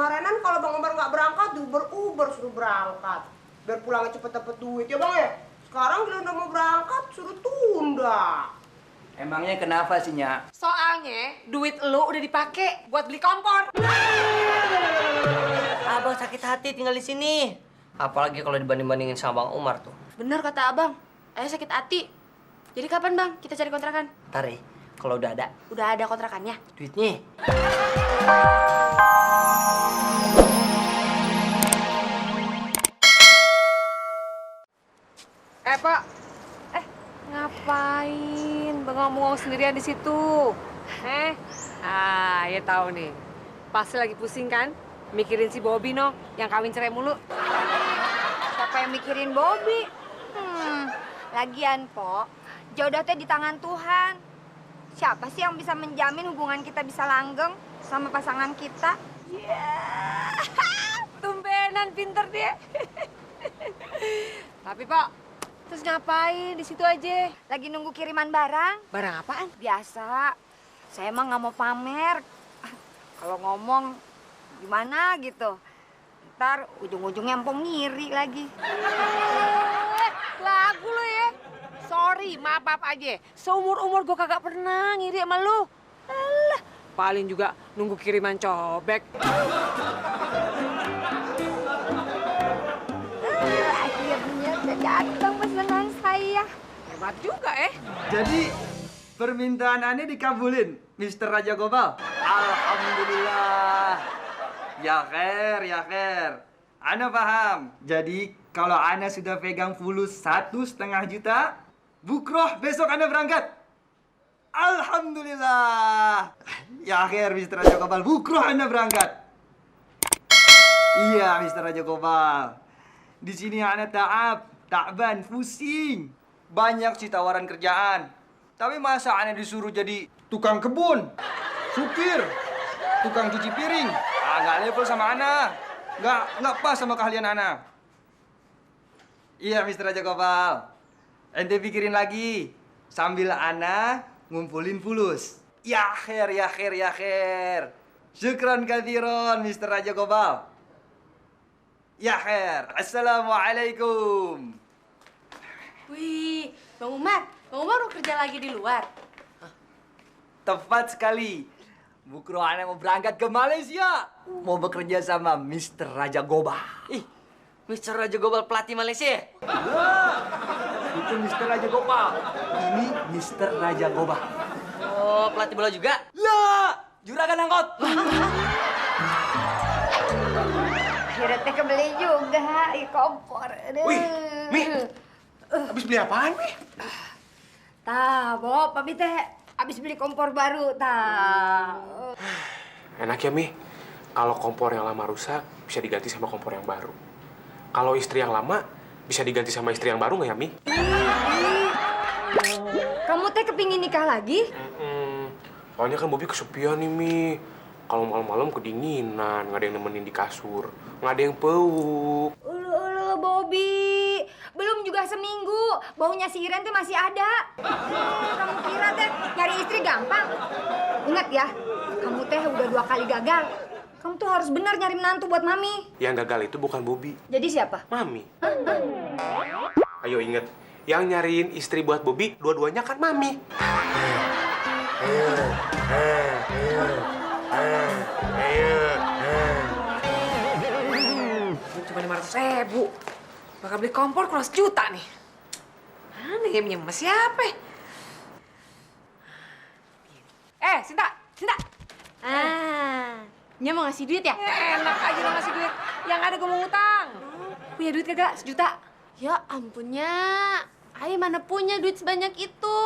Kemarinan kalau Bang Umar nggak berangkat, diuber-uber suruh berangkat. Biar pulangnya cepet dapet duit ya Bang ya. Sekarang dia udah mau berangkat, suruh tunda. Emangnya kenapa sih, Nya? Soalnya duit lu udah dipakai buat beli kompor. Abang sakit hati tinggal di sini. Apalagi kalau dibanding-bandingin sama Bang Umar tuh. Bener kata abang, ayah sakit hati. Jadi kapan bang kita cari kontrakan? Ntar ya, kalau udah ada Udah ada kontrakannya. duitnya. Pak. Ngapain bengong-bengong sendirian di situ? Ya tahu nih. Pasti lagi pusing kan? Mikirin si Bobby no, yang kawin cerai mulu. Siapa yang mikirin Bobby? Lagian, Po, jodoh teh di tangan Tuhan. Siapa sih yang bisa menjamin hubungan kita bisa langgeng sama pasangan kita? Tumbenan pinter dia. Tapi, Pak, terus ngapain di situ aja? Lagi nunggu kiriman barang. Barang apaan? Biasa. Saya emang nggak mau pamer. Kalau ngomong gimana gitu. Ntar ujung-ujungnya empong ngiri lagi. Lagu lo ya. Sorry, maaf aja. Seumur-umur gue kagak pernah ngiri sama lu. Alah, paling juga nunggu kiriman cobek. Akhirnya udah datang pesanan saya. Hebat juga Jadi, permintaan Ane dikabulin, Mr. Raja Gobal. Alhamdulillah. Ya khair. Ana paham. Jadi, kalau Ana sudah pegang fulus 1,5 juta, bukroh besok Ana berangkat. Alhamdulillah. Ya khair, Mr. Raja Gobal. Bukroh Ana berangkat. Iya, Mr. Raja Gobal. Di sini Ana takban, pusing. Banyak sih tawaran kerjaan. Tapi masa Ana disuruh jadi tukang kebun, supir, tukang cuci piring? Nggak level sama Ana. Nggak pas sama keahlian Ana. Iya, Mr. Raja Gopal. Ente pikirin lagi. Sambil Ana ngumpulin fulus. Ya khair. Syukran kathiron, Mr. Raja Gopal. Ya khair. Assalamualaikum. Wih, Bang Umar mau kerja lagi di luar? Tepat sekali. Bukro Ana mau berangkat ke Malaysia. Mau bekerja sama Mr. Raja Gobal. Ih, Mr. Raja Gobal pelatih Malaysia ya? Itu Mr. Raja Gobal. Ini Mr. Raja Gobal. Oh, pelatih bola juga? Lah, juragan angkot. Akhirnya teh kebeli juga, kompor. Aduh. Wih, Mi, habis beli apaan, Mi? Tah, Bob, Papi teh habis beli kompor baru, tah. Enak ya, Mi. Kalau kompor yang lama rusak, bisa diganti sama kompor yang baru. Kalau istri yang lama, bisa diganti sama istri yang baru nggak ya, Mi? Kamu teh kepingin nikah lagi? Soalnya kan Bobby kesepian nih, Mi. Kalau malam-malam kedinginan, nggak ada yang nemenin di kasur, nggak ada yang peluk. Ulu, Bobby. Belum juga seminggu, baunya si Iren teh masih ada. Kamu kira teh nyari istri gampang? Ingat ya, kamu teh udah 2 kali gagal. Kamu tuh harus benar nyari menantu buat Mami. Yang gagal itu bukan Bobby, Jadi siapa? Mami. Ayo inget, yang nyariin istri buat Bobby, dua-duanya kan Mami. Cuma 500.000. Bakal beli kompor kurang sejuta nih. Mana ya minjem sama siapa? Sinta. Nya mau ngasih duit ya? Enak aja lo ngasih duit. Yang ada gue mau ngutang. Punya duit kagak? 1 juta. Ya ampunnya, Ayah mana punya duit sebanyak itu?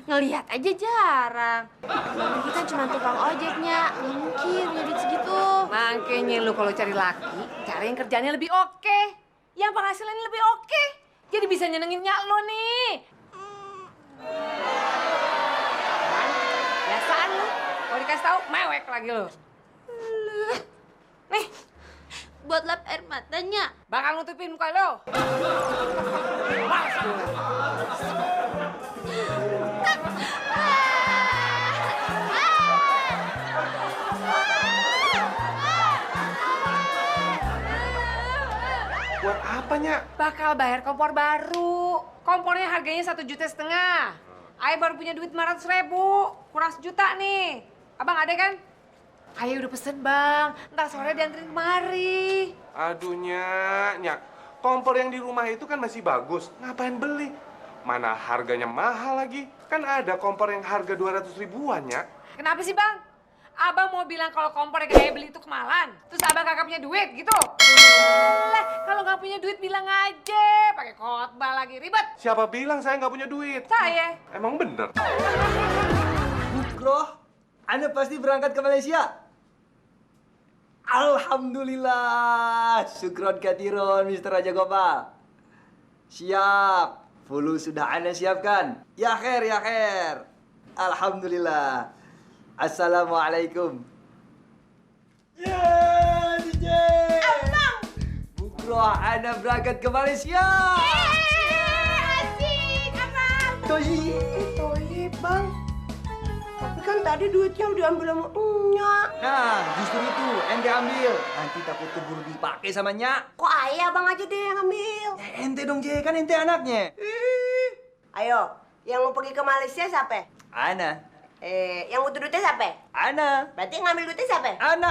Ngelihat aja jarang. Mama kita cuma tukang ojeknya, nggak mungkin punya duit segitu. Makanya lu kalau cari laki, cari yang kerjaannya lebih oke. Yang penghasilannya lebih oke. Jadi bisa nyenengin nyak lo nih. Kan? Biasaan lu. Kalau dikasih tahu, mewek lagi lo. Nih, Buat lap air matanya. bakal nutupin muka lo. Mas gue. Nya? Bakal bayar kompor baru. Kompornya harganya 1,5 juta. Ayah baru punya duit 500.000, kurang 1 juta nih. Abang ada kan? Ayah udah pesen bang, ntar sore dianterin kemari. Aduh, Nya. Kompor yang di rumah itu kan masih bagus. Ngapain beli? Mana harganya mahal lagi. Kan ada kompor yang harga 200 ribuan, Nya. Kenapa sih bang? Abang mau bilang kalau kompor yang ayah beli itu kemahalan, terus abang kagak punya duit gitu? Lah, kalau nggak punya duit bilang aja, pakai khotbah lagi ribet. Siapa bilang saya nggak punya duit? Saya. Emang bener? Bro, Anda pasti berangkat ke Malaysia? Alhamdulillah, syukron katiron, Mr. Raja Gopal. Siap, fulu sudah Anda siapkan. Ya khair. Alhamdulillah. Assalamualaikum. Ya, DJ. Abang. Bukro, Anda berangkat ke Malaysia. Asik, abang. Toyib. Toyib, bang. Tapi kan tadi duitnya udah ambil sama Nya. Nah, justru itu, ente ambil. Nanti takut keburu dipakai sama Nyak. Kok ayah abang aja deh yang ambil? Ya, ente dong, Jay. Kan ente anaknya. Ayo, yang mau pergi ke Malaysia siapa? Ana. Yang butuh duitnya siapa? Ana. Berarti yang ngambil duitnya siapa? Ana.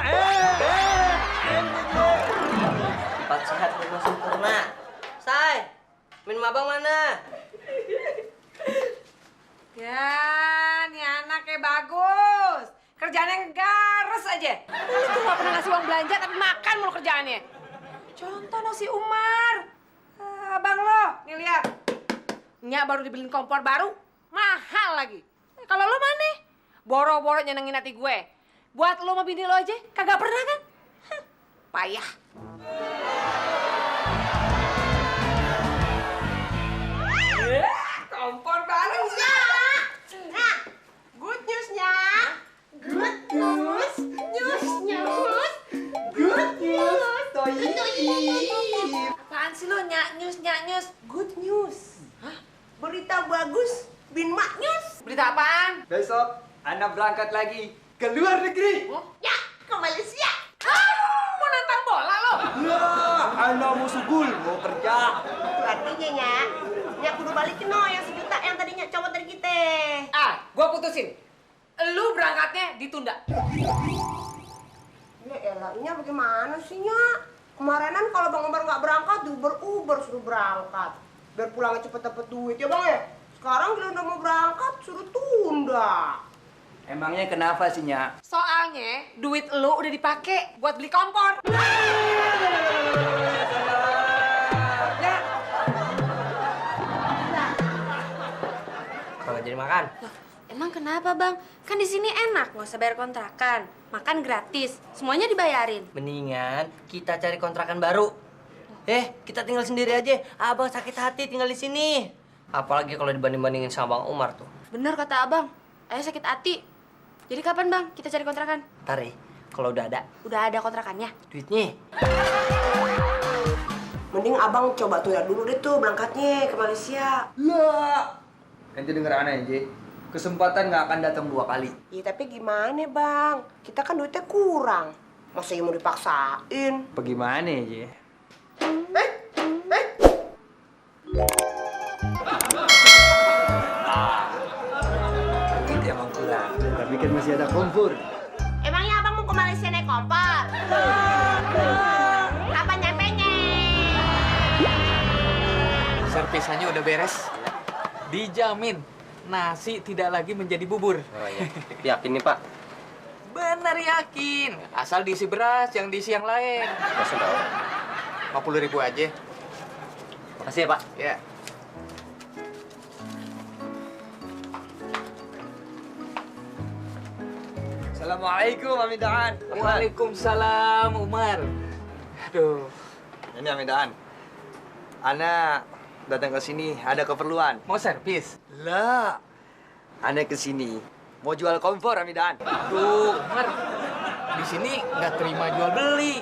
Ente, Jay. Empat sehat lima sempurna. Say, minum abang mana? Ya, nih anaknya bagus. Kerjaannya gares aja. Itu nggak pernah ngasih uang belanja tapi makan mulu kerjaannya. Contoh no si Umar. Abang lo, nih lihat. Nyak baru dibeliin kompor baru, mahal lagi. Kalau lo mana? Boro-boro nyenengin hati gue. Buat lo sama bini lo aja, kagak pernah kan? Hah, payah. Kompor baru ya. Nah, good newsnya. Good news. Good news. Toyib. Apaan sih lo nyak news? Good news. Hah? Berita bagus. Bin Mak News. Berita apaan? Besok, Anda berangkat lagi ke luar negeri. Ya, ke Malaysia. Mau nantang bola lo? Ya, Anda mau sugul, mau kerja. Artinya Nya kudu balikin no yang 1 juta yang tadinya cowok dari kita. Gua putusin. Lu berangkatnya ditunda. Ya elah, Nya bagaimana sih Nya? Kemarinan kalau Bang Umar nggak berangkat, diuber-uber suruh berangkat. Biar pulangnya cepet dapet duit ya Bang ya. Sekarang gila udah mau berangkat, suruh tunda. Emangnya kenapa sih, Nyak? Soalnya duit lu udah dipakai buat beli kompor. Ya. Kalau jadi makan. Loh, emang kenapa bang? Kan di sini enak, nggak usah bayar kontrakan, makan gratis, semuanya dibayarin. Mendingan kita cari kontrakan baru. Kita tinggal sendiri aja. Abang sakit hati tinggal di sini. Apalagi kalau dibanding-bandingin sama Bang Umar tuh. Bener kata abang, ayah sakit hati. Jadi kapan bang kita cari kontrakan? Ntar kalau udah ada Udah ada kontrakannya? duitnya. Mending abang coba tunda dulu deh tuh berangkatnya ke Malaysia. Lah, ente denger aneh, Ji. Kesempatan nggak akan datang 2 kali. Iya tapi gimana bang? Kita kan duitnya kurang. Masa mau dipaksain? Bagaimana, Ji? Itu emang kurang. Tapi kan masih ada kompor. Emangnya abang mau ke Malaysia naik kompor? Kapan nyampenya? Servisannya udah beres. Dijamin nasi tidak lagi menjadi bubur. Oh iya. Yakin nih Pak? Benar yakin. Asal diisi beras, yang diisi yang lain. Masih tahu. 50.000 aja. Makasih ya Pak. Ya. Assalamualaikum, Amidaan. Waalaikumsalam, Umar. Aduh, Ini Amidaan. Ana datang ke sini ada keperluan. mau servis? Lah, Ana ke sini mau jual kompor, Amidaan. Aduh, Umar. Di sini nggak terima jual beli.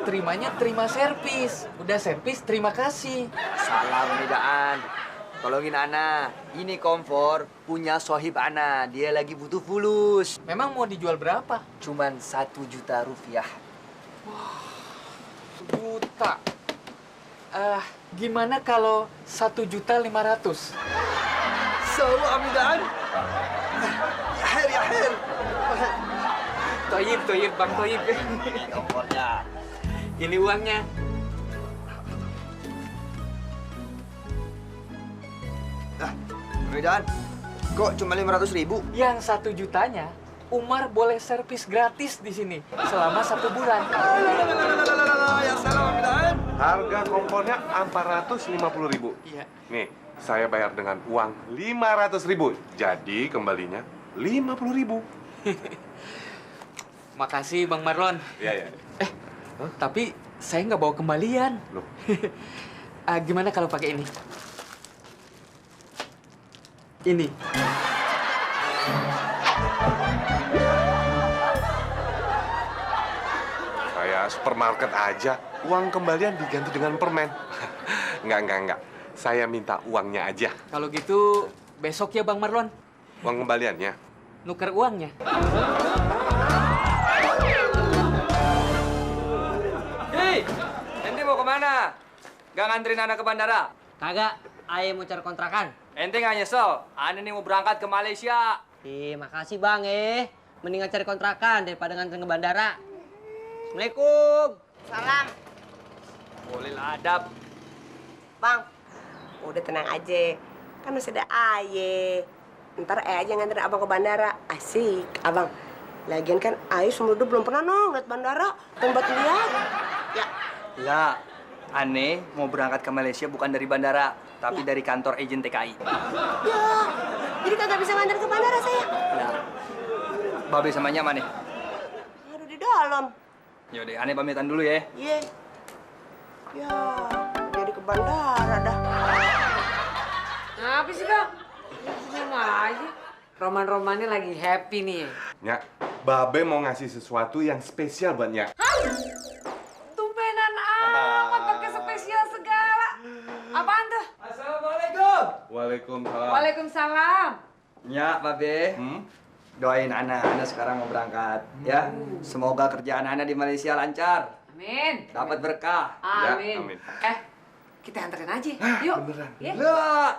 Terimanya terima servis. Udah servis, terima kasih. Salam, Amidaan. Tolongin Ana. Ini kompor punya sohib Ana. Dia lagi butuh fulus. Memang mau dijual berapa? Cuman 1 juta rupiah. 1 juta. Gimana kalau 1.500.000? Sawa Amidan. Ya Her. Toyib, Bang Toyib. Kompornya. Ini uangnya. Amidan, kok cuma 500.000? Yang 1 jutanya, Umar boleh servis gratis di sini selama 1 bulan. Ya salam Amidan. Harga kompornya 450.000. Iya. Nih, saya bayar dengan uang 500.000. Jadi kembalinya 50.000. Makasih Bang Marlon. Iya. Tapi saya nggak bawa kembalian. Loh. Gimana kalau pakai ini? Ini. Kayak supermarket aja. Uang kembalian diganti dengan permen. Enggak. Saya minta uangnya aja. Kalau gitu besok ya Bang Marlon. Uang kembaliannya. Nuker uangnya. Hei, ente mau kemana? Gak nganterin anak ke bandara? Kagak, Aye mau cari kontrakan. Ente nggak nyesel? Ane nih mau berangkat ke Malaysia. Makasih Bang, Mendingan cari kontrakan daripada nganterin ke bandara. Assalamualaikum. Salam. Boleh lah adab. Bang, udah tenang aja. Kan masih ada Aye. Ntar aja nganterin abang ke bandara. Asik, abang. Lagian kan Aye seumur hidup belum pernah lihat bandara. Tempat lihat. Ya, Ya, Ane mau berangkat ke Malaysia bukan dari bandara, tapi dari kantor agen TKI. ya. Jadi kagak bisa nganterin ke bandara saya. Nah, Babe sama Nyaman nih. Aduh, di dalam. Yaudah, Ane pamitan dulu ya. Iya. Ya, jadi ke bandara dah. Apa sih, Bang? Senyum aja. Roman-romannya lagi happy nih. Nyak, Babe mau ngasih sesuatu yang spesial buat Nyak. Tumbenan amat pakai spesial segala. Apaan tuh? Assalamualaikum. Waalaikumsalam. Waalaikumsalam. Ya, Babe. Doain Ana sekarang mau berangkat, ya. Semoga kerjaan Ana di Malaysia lancar, Amin. dapat berkah. Amin. amin. Kita anterin aja. Yuk. beneran? Ya. Lah,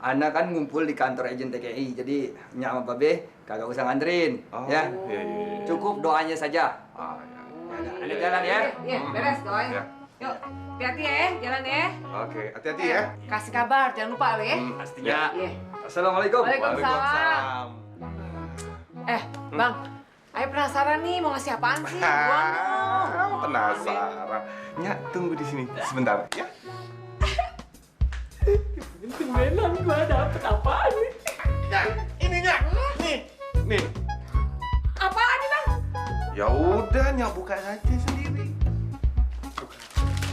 Ana kan ngumpul di kantor agen TKI, jadi Nya sama Babe kagak usah nganterin, Oh, ya. iya. Cukup doanya saja. Ah, ya. Ana jalan ya. Iya, beres doain. Ya. Yuk, hati-hati ya, jalan ya. Oke, hati-hati ya. Kasih kabar, jangan lupa lo ya. Pastinya. Iya. Assalamualaikum. Waalaikumsalam. Bang, Ayo penasaran nih mau ngasih apaan sih? Buang dong. Penasaran. Nyak, tunggu di sini sebentar ya. Tumbenan gua dapet apaan nih? Nyak, ini Nyak. Nih. Apaan nih, Bang? Ya udah, Nyak buka aja sendiri.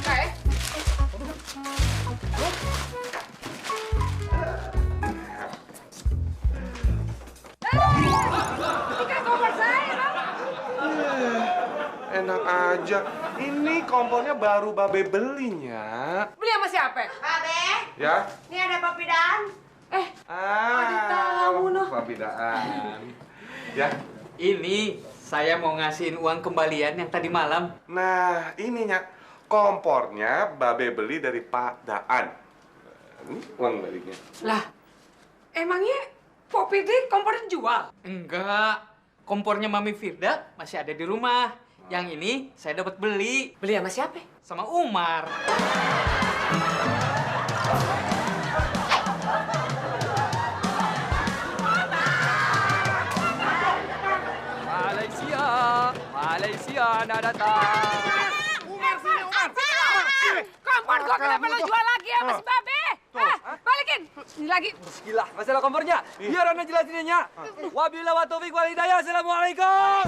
Kayak ini kan kompor saya, Bang. Enak aja. Ini kompornya baru Babe belinya. Beli sama siapa? Babe, Ya. ini ada papi Dan. tahu noh. Papidaan. Ya. Ini saya mau ngasihin uang kembalian yang tadi malam. Nah, ini Nyak. Kompornya Babe beli dari Pak Daan. Ini uang baliknya. Lah, emangnya Pok Pirdi kompornya jual? Enggak. Kompornya Mami Firda masih ada di rumah. Yang ini saya dapat beli Beli sama siapa? sama Umar. Malaysia nak datang. Kompor gua kenapa lo jual lagi sama si Babe? Balikin. Ini lagi. Gila, masalah kompornya. Biar Anda jelasinnya. Wabillahi wa taufiq wal hidayah. Assalamualaikum.